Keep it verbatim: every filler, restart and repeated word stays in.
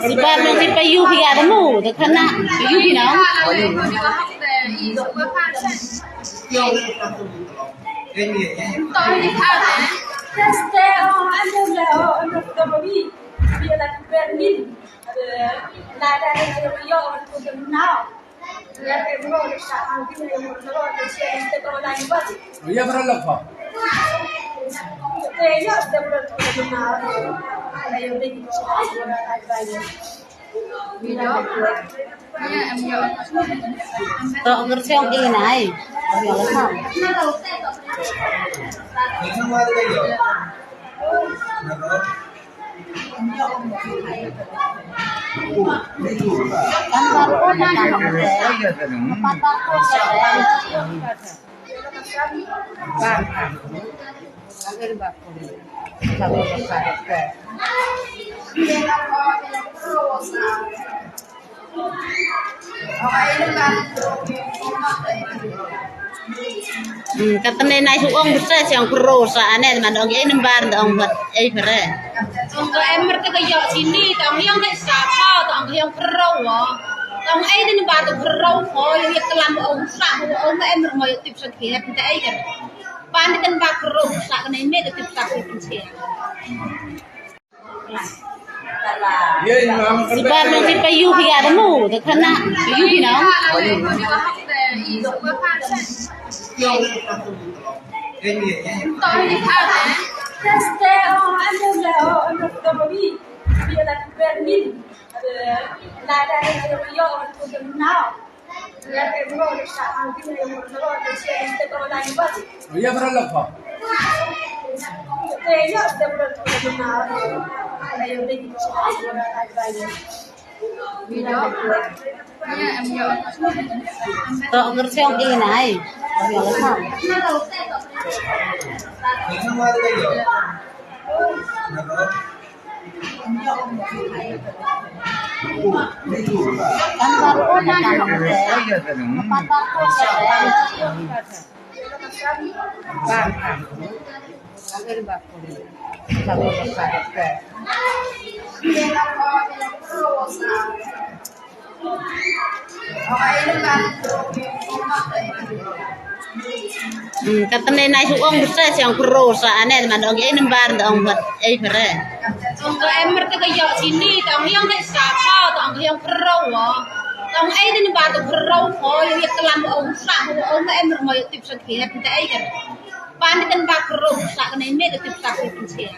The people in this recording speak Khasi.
Sibar nang si payu phi ga da mu, da khana payu phi nang. To ngersiong i nai. Hmm, kata ne nai hu ong bsa siang kuro sa ane man ong ei number da ong bat ei pere. Ong ka emer te ka yok sini ta ong yang ka sa ka ta ong yang kuro wa. Ta ong ei number ta kuro ko yang ya kelam ong sa ong ka emer mo yok tip sa kiat ta ei kan. Pan kan ba kuro sa kan ei me tip sa kiat. Sibar nang si payu phi ga da mu, da khana payu phi nang. To ngersiong i nai. Hmm, kata ne nai hu ong bsa siang kuro sa ane man ong ei number da ong bat ei pere. Ong ka emer te ka yok sini ta ong yang ka sa ka ta ong yang kuro wa. Ta ong ei number ta kuro ko yang ya kelam ong sa ong ka emer mo yok tip sa kiat ta ei kan. Pan kan ba kuro sa kan ei me tip sa kiat.